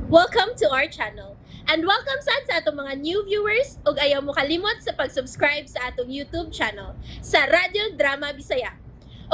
Welcome to our channel. And welcome sad sa atong mga new viewers ug ayaw mo kalimot sa pag-subscribe sa atong YouTube channel sa Radyo Drama Bisaya.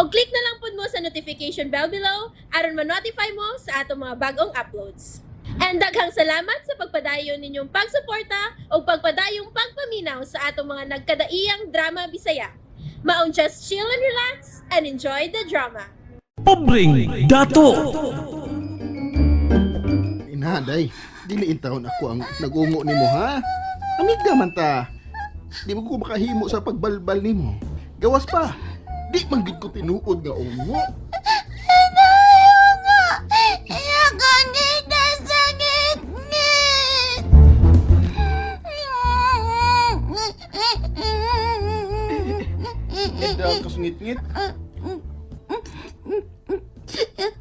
Og click na lang pud mo sa notification bell below aron ma-notify mo sa atong mga bagong uploads. And daghang salamat sa pagpadayon ninyong pagsuporta ug pagpadayong pagpaminaw sa atong mga nagkadaiyang drama Bisaya. Maong just chill and relax and enjoy the drama. Pobreng Dato. Ina, day. Dili intawon ako ang nagungo nimo, ha? Amiga man ta. Di mo ko makahimo sa pagbalbal nimo. Gawas pa. Di man gid ko tinuod nga ungo. Eda kasungit-ngit.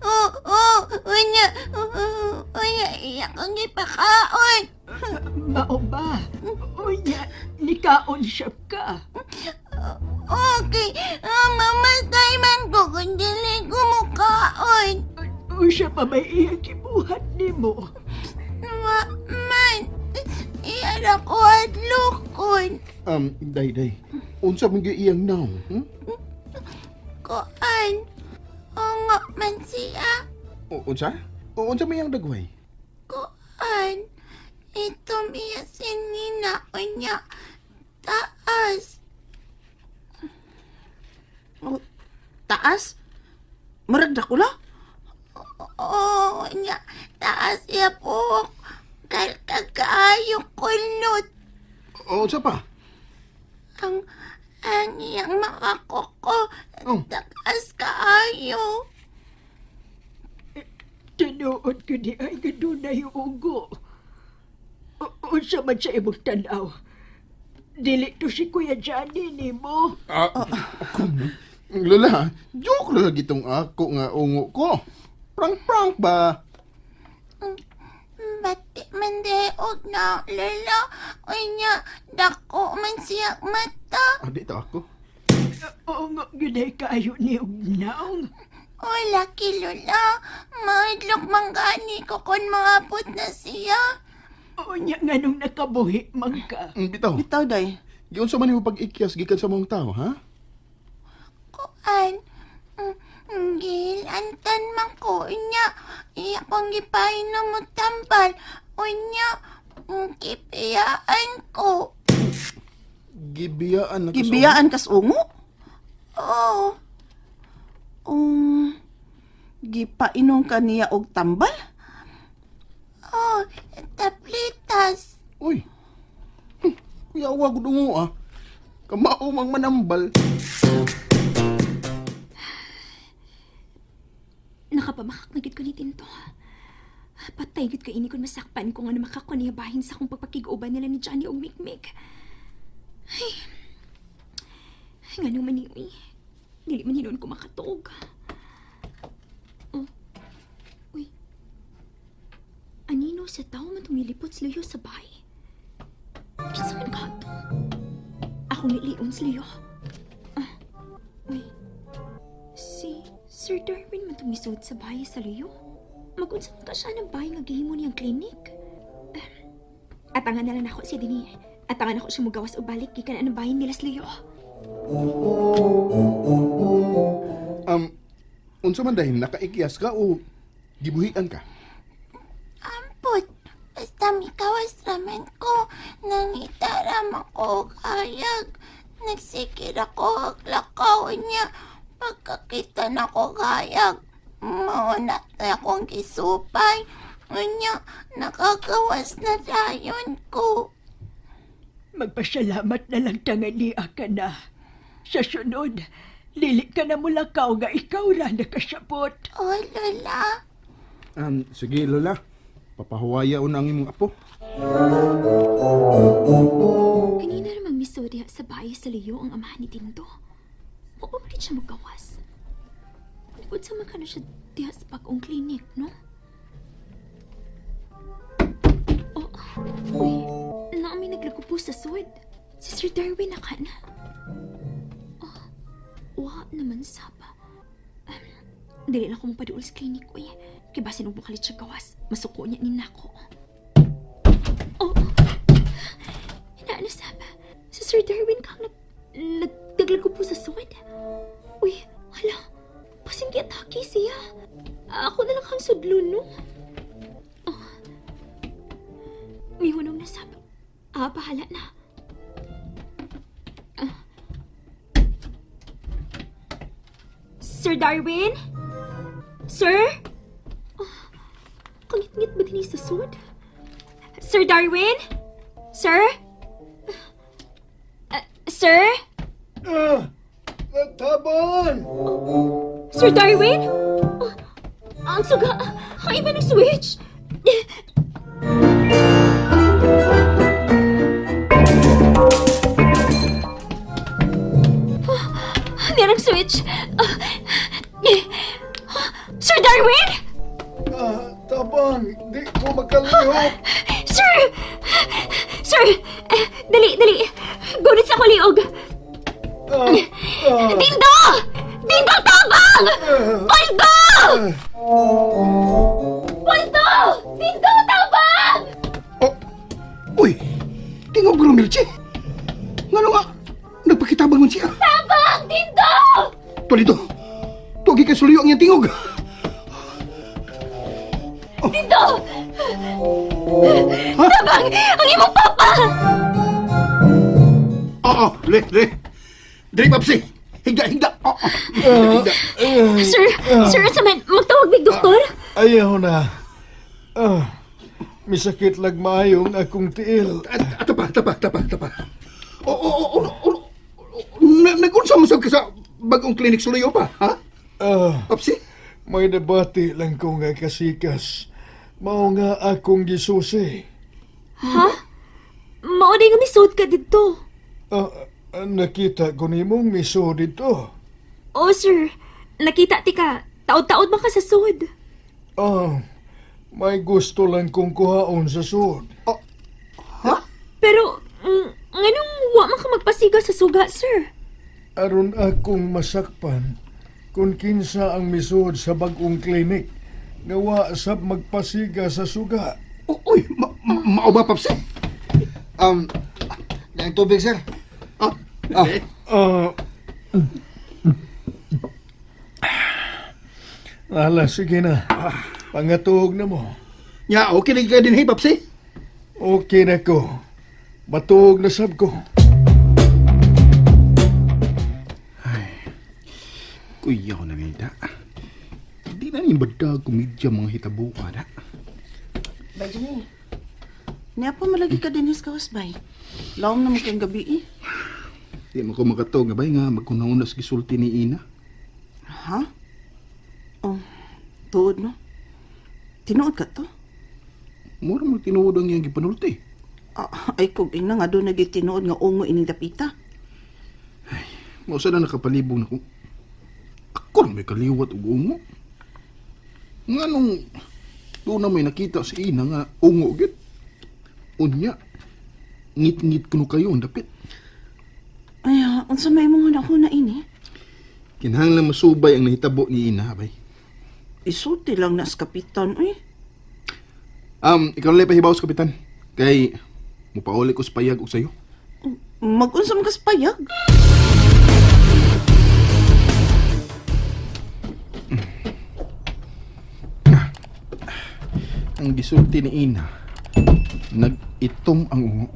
Oo, unya, unya, iya kong ipakaon. Mao ba? Unya, nikaon siya ka. Okay, mamatay man ko kung dili ko mukaon. Unya pa may iyang gibuhat nimo. Ma, man, iyan ako at lukon. Day, day. Unsa man gyud iyang naong? Hmm? Kuan, ungo man siya. O, unsa? O, unsa man iyang dagway? Kuan, itom iya sinina, unya, taas. Oh, taas? Murag Dracula? Oo, unya, taas iya po. Kalkagaayo kulot. O, unsa pa? Ang iyang makakoko, Oh. taas kaayo. Tinuod ko di ay gadunay ugo. Unsa man sa imong tanaw. Dili to si Kuya Johnny nimo. Ah, ako, Lola, joke lang gitong ako nga ungo ko. Prank-prank ba? Bati man og na, Lola. Unya, dako man siya mata. Ah, di to ako. Ungo gyud ay kaayo ni og naong. O, laki, Lola. Mahadlok man gani ko kung maabot na siya. Unya nganong nakabuhi man ka. Bitaw. Bitaw, day. Giunsa man nimo pag-ikyas gikan sa mong tao, ha? Kuan, gilantan man ko. Unya, iya kong gipahinom mo tambal. Unya, kipiyaan ko. Gibiyaan na ka sa Gibiyaan kas ungo? Oo. Gipainom ka niya og tambal? Oh, tablitas. Uy. Kuya awa gud ungo ah. Kamao mang manambal. Nakapamakak na gid ko ni Tinto. Patay gid ko ini kung masakpan ko nga na makakuniya bahin sa akong pagpakig-uban nila ni Johnny og Mikmik. Ay. Ay, nga nung maniwi. Dili man hinuon ko makatuog. Oh. Uy. Anino sa tao man tumilipot sa luyo sa bahay? Kinsa man ka to? Akong nilion sa luyo. Ah. Uy. Si Sir Darwin man tumisod sa bahay sa luyo. Magunsa man ka siya ng bahay nga gihimo niyang klinik. Atangan na lang ako si Dini. Atangan ako siya mugawas o balik gikan ang bahay nila sa luyo. Unsa man dahil nakaikyas ka o gibuhian ka? Ampot, basta mikawas raman ko, nangitaram ako og hayag. Nagsikir ako og lakaw niya. Pagkakita na ko hayag, mauna na akong gisupay. Unya, nakagawas na dayon ko. Magpasalamat na lang tangaliya ka na. Sa sunod, dili ka na mulakaw nga ikaw ra nakasabot. Oh, Lola. Sige Lola. Papahuwaya una ang imong apo. Kanina namang misod diha sa bahay sa luyo ang amahan ni Tinto. Wa pa man siya magawas. Unsa man kano siya diha sa bag-ong klinik, no? Oh, uy, naami naglagupo sa sud. Si Sir Darwin na ka na. Oh, wa naman saba. Dili na ako mapaduol sa klinik, uy. Kay basin og mukalit siya gawas, masuko niya ni nako. Oh. Inaano sab? Si Sir Darwin kang nagdaglag ko po sa sud. Uy, hala. Basin giatake siya. Ako na lang kang sudlon, no? Oh. Mihunong na sab. Ah, bahala na. Ah. Sir Darwin? Sir? Oh, kangit-ngit ba din sa sud? Sir Darwin? Sir? Sir? Tabon! Sir Darwin? Oh, ang suga! Ang iba ng switch! Oh, Merong switch! Ah, eh, Sir Darwin? Tabang! Di ko makalihok! Sir! Sir! Eh, dali, dali! Gunit sa kuliog! Dindo! Dindo, tabang! Paldo! Paldo! Dindo, tabang! Oh. Uy! Tingog Romilche! Ngano nga? Nagpakitabang man siya. Tabang! Dindo! Tolito! Tugi kay suliyo ang iyang tingog! Dindo! Tabang! Ang imong papa! Oo, le, le. Dili, Papsi! Higda, higda! Oo, higda, higda. Sir, sir, unsa man? Magtawag mig doktor? Ayaw na. Ah, misakit lag maayong akong tiil. At, tapa, tapa, tapa, tapa. Oo, oo, oo, oo, nag-unsa mo sab ka sa bagong klinik suliyo pa, ha? Ah, Papsi? may nabati lang ko nga kasikas. Mao nga akong gisusi. Ha? Mao na nga misuod ka didto. Ah, ah, nakita ko nimong miso dito. Oh, sir. Nakita ti ka. Taod-taod man ka sa sud. Ah, may gusto lang kong kuhaon sa sud. Pero, nganong wa man ka magpasiga sa suga, sir? Aron akong masakpan kung kinsa ang misuod sa bagong klinik nga wa sab magpasiga sa suga. Uy, mao ba, Papsi? Ang tubig, sir. Ah, Ah. eh, Ah. Ala, sige na. Pangatuog na mo. Nya, okay na ka din, hey, Papsi? Okay na ko. Matuog na sab ko. Kuya ko na nida. Hindi na ni badag komedya mga hitabuan, ha? Bay, Johnny. Niya pa malagi ka din his kawas, bay. Lawom na mo kayong gabi eh. Di mo ko makatog, abay nga, magkunauna sa gisulti ni Ina. Ha? Oh, tuod no? Tinuod ka to? Mura mo tinuod ang iyang gipanulti. Ah, ay kog ina nga doon naging tinuod nga ungo ining dapita. Mausa na nakapalibog na ko. Ako na may kaliwat og ungo. Nga nung doon na may nakita si Ina nga ungo gid. Unya, ngit-ngit kuno kayo ang dapit. Ay, ah, unsa may imong hunahuna ini? Kinahanglan masubay ang nahitabo ni Ina, bay. Isulti lang na sa kapitan, uy. Ikaw na lang pahibaw sa kapitan. Kay, mupauli ko sa payag og sayo. Magunsa man kas payag. Ang gisulti ni Ina, nag-itom ang ungo.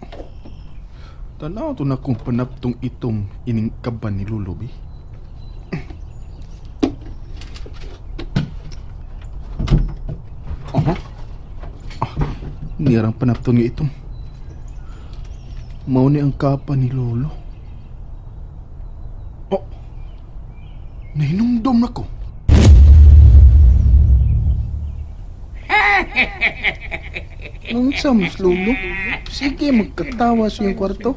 Tanaw to na kung panaptong itom ining kaban ni Lolo, bi. Aha. Ah, nirang panaptong nga itom. Mao ni ang kapa ni Lolo. Oh, nahinumdum na ko. Nung sa mas lolo, sige magkatawa sa iyong kwarto.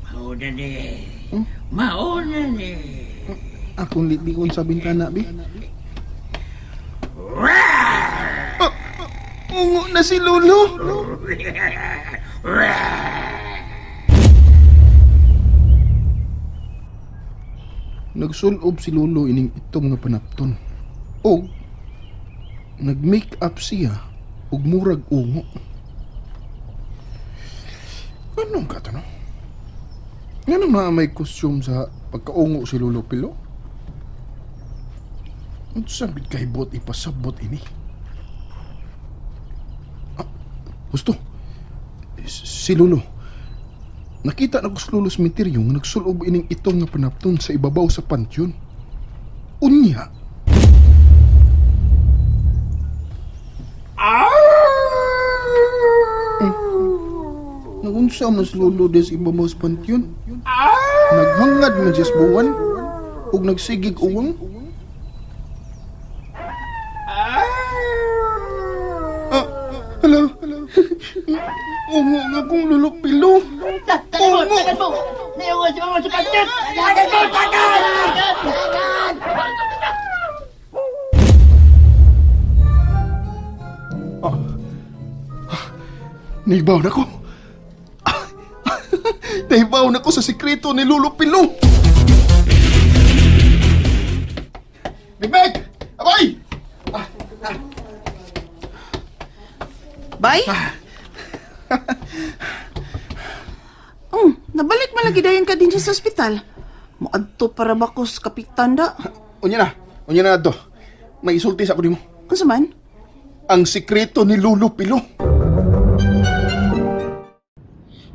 Mauna ni. Mauna ni. Akong litlikon sa bintana, bi. Ah, ungo na si Lolo! Nagsulob si Lolo ining itom nga panapton. O, Nag-make up siya ug murag ungo. Anong ka to, no? Nganong naa may costume sa pagkaungo si Lolo Pilo? Unsa gid kahibot ipasabot ini? Ah, gusto. Si Lolo. Nakita na ko si Lolo sa misteryo nga nagsulob ining itong nga panapton sa ibabaw sa pantheon. Unya. Nagunsa man si Lolo des ibabaw sa pantheon? Naghangad man siya sa buwan ug nagsigig uwang. Ah, hala, hala. Ungo nga kong Lolo Pilo. Ungo! Naibaw na ko. Naibaw na ko sa sikreto ni Lolo Pilo. Big! Abay! Bay? Nabalik man lagi dayon ka din siya sa ospital. Moadto para ba ko sa kapitan da? Unya na. Unya na to. May isulti sa ako nimo. Unsa man? Ang sikreto ni Lolo Pilo.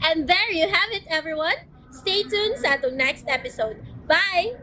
And there you have it, everyone. Stay tuned sa atong next episode. Bye!